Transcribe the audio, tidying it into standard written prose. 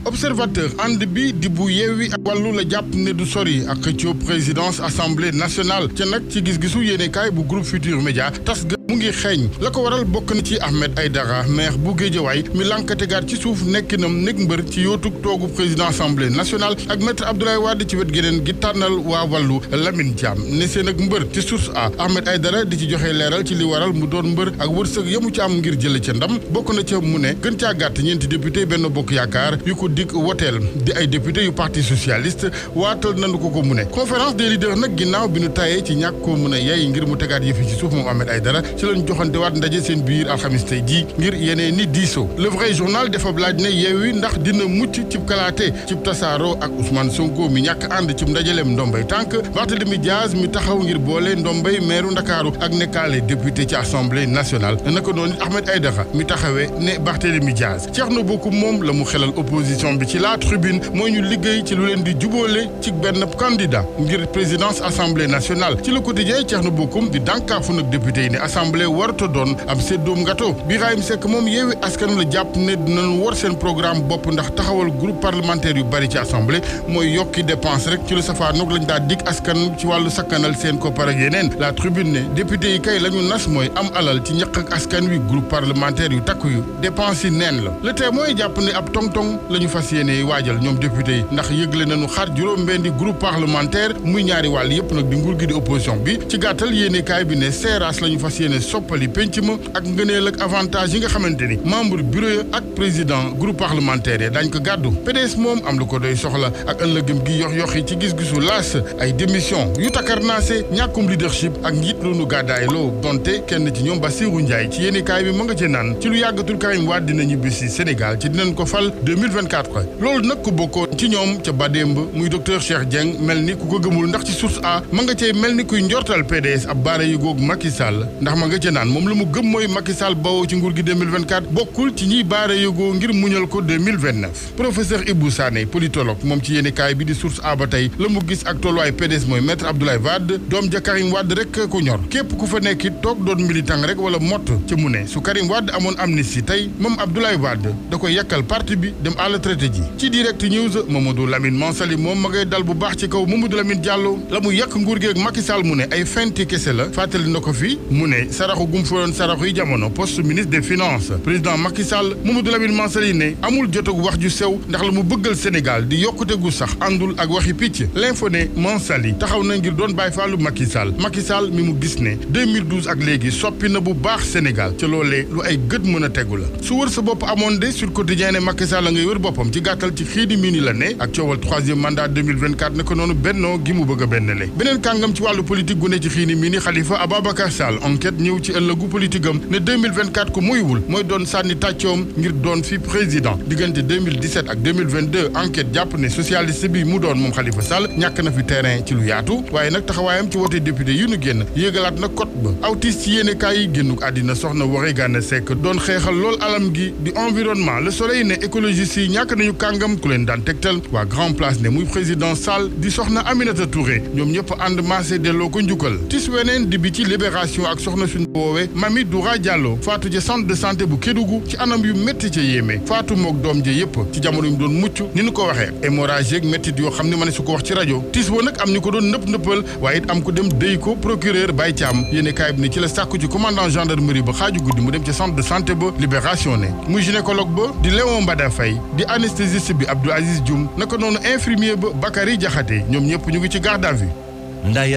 observateur ànd bi di bu Yewwi ak Wallu la jàpp ne du sori ak xëccoo présidence assemblée nationale ca nag ci gis-gisu yéenekaay bu groupe Futurs Médias tas ga mu ngi xeeñ la ko waral bokk na ci Ahmed Aïdara maire bu Guédiawaye mi lànkategaat ci suuf nekkinam nekk mbër ci yootug toogu président assemblée nationale ak maître Abdoulaye Wade ci wet geneen gi tànnal waa Wallu Lamine Thiam ne seen ak mbër ci source a Ahmed Aïdara di ci joxe leeral ci li waral mu doon mbër ak wërsëg yamu ci am ngir jële ca ndam bokk na ca mu ne gën caa gàtt ñeenti député Benno Bokk Yaakaar yu ko dig woteel di ay député yu parti socialiste waatal nañu ko mu ne conférence des leaders nag ginnaaw bi nu tayee ci ñàkk koo mën a yey ngir mu tegaat yëfi ci suuf moom Ahmed Aïdara ci lañ joxante waat ndaje seen biir alxamis tey ji ngir yeneen ni diisoo le vrai journal dafa laaj ne Yewwi ndax dina mucc cib kalaate cib tasaaro ak Ousmane Sonko mi ñàkk ànd cib ndajaleem ndombay tànk Barthélémy Dias mi taxaw ngir boole ndombay meeru Ndakaaru ak nekkaale député ci assemblée nationale naka noonu Ahmed Aïdara mi taxawee ne Barthélémy Dias Thierno Bocoum moom la mu xelal opposition bi ci la tribune mooy ñu liggéey ci lu leen di jubóole ci benn candidat ngir présidence assemblée nationale ci le quotidien Thierno Bocoum di dànkaafu nag député yi ne assemblée warta doon am séddoom ngato Birahim Seck moom Yewwi Askan la jàpp ne dinañ war seen programme bopp ndax taxawal groupe parlementaire yu bari ci assemblée mooy yokki dépense rek ci lu safaanoog lañ daa dig askan ci wàllu sakkanal seen koppar ak yeneen la tribune ne député yi kay la ñu nas mooy am alal ci ñaq ak askan wi groupe parlementaire yu takku yu dépense yi neen la le tee mooy jàpp ne ab tong-tong la ñu fas yéene waajal ñoom député yi ndax yëgle nañu xar juróom-benni groupe parlementaire muy ñaari wàll yépp nag di nguur gi di opposition bi ci gàttal yéene kaay bi ne seeraas la ñu fas yéene soppali penc ma ak ngëneel ak avantage yi nga xamante ni membre bureau ya ak président groupe parlementaire yi dañ ko gàddu PDS moom am lu ko doy soxla ak ëllëgëm gi yox-yoxi ci gis-gisu laas ay démission yu takarnaase ñàkkum leadership ak njiit lu nu gàddaay loo donte kenn ci ñoom Bassirou Ndiaye ci yéene kaay bi ma nga ci naan ci lu yàggatul Karim Wade dina ñibbisi Sénégal ci dinañ ko fal 2024 loolu nag ku bokkoon ci ñoom ca Bademb muy docteur Cheikh Dieng mel ni ku ko gëmul ndax ci source a ma nga cey mel ni kuy njortal PDS ab baara yu góog Macky Sall ndax ma nga ca naan moom la mu gëm mooy Macky Sall bawoo ci nguur gi 2024 bokkul ci ñiy baara yógoo ngir muñal ko 2029 professeur Ibou Sané politologue moom ci yéene kaay bi di source a ba tey la mu gis ak tolluwaay PDS mooy maître Abdoulaye Wade doom ja Karim Wade rek ko ñor képp ku fa nekkit toog doon militant rek wala mott ca mu ne su Karim Wade amoon amnistie tey moom Abdoulaye Wade da koy yàkkal parti bi dem à la traité ji ci direct news Mamadou Lamine Mansali moom ma ngay dal bu baax ci kaw Mamadou Lamine Diallo la mu yàq nguur gi ak Macky Sall mu ne ay fenti kese la fàttali na ko fi mu ne saraxu gum fa doon saraxu yi jamono poste ministre des finances président Macky Sall Mamadou Lamine Mansali ne amul jotag wax ju sew ndax la mu bëggal Sénégal di yokkute gu sax àndul ak waxi picc l'info ne Mansali taxaw na ngir doon bàyyi faalu Macky Sall mi mu gis ne 2012 ak léegi soppi na bu baax Sénégal ca loolee lu ay gët mën a tegu la su wër sa bopp amoon de sur quotidien ne Macky Sall la ngay wër boppam ci gàttal ci xiidi mini la ne ak coowal 3e mandat 2024 naka noonu bennoo gi mu bëgg a bennale beneen kàngam ci wàllu politique gu ne ci xiini mini Khalifa Ababacar Sall enquête ñëw ci ëllëgu politique am ne 2024 ku muyuwul mooy doon sànni tàccoom ngir doon fi président diggante 2017 ak 2022 enquête jàpp ne socialiste bi mu doon moom Khalifa Sall ñàkk na fi terrain ci lu yaatu waaye nag taxawaayam ci wote député yu nu génn yéegalaat na cote ba autiste ci yéene kaay yi génnuk àddina soxna Woré Gana Seck doon xeexal lool alam gi di environnement le soleil ne écologiste yi ñàkk nañu kàngam ku leen daan tegtal waa grand place ne muy président Sall di soxna Aminata Touré ñoom ñëpp ànd maase delloo ko njukkal tis weneen di bi ci libération ak soxna suñu woowee Mami Doura Diallo faatu ca centre de santé bu Kédougou ci anam yu métti ca yéeme faatu mook doom ja yëpp ci jamono yu mu doon mucc ni ñu ko waxee hémorragie yeeg méttit yoo xam ne ma ne su ko wax ci rajo tis wa nag am ñu ko doon nëppal waaye it am ko dem déy ko procureur Baye Thiam yéene kaay bi ne ci la sàkku ci commandant gendarmerie ba xaaju guddi mu dem ca centre de santé ba libération ne muy gynécologue ba di Léon Mbada Faye di anesthésiste bi Abdou Aziz Dioum naka noonu infirmier ba Bakary Diakhaté ñoom ñëpp ñu ngi ci garde à vue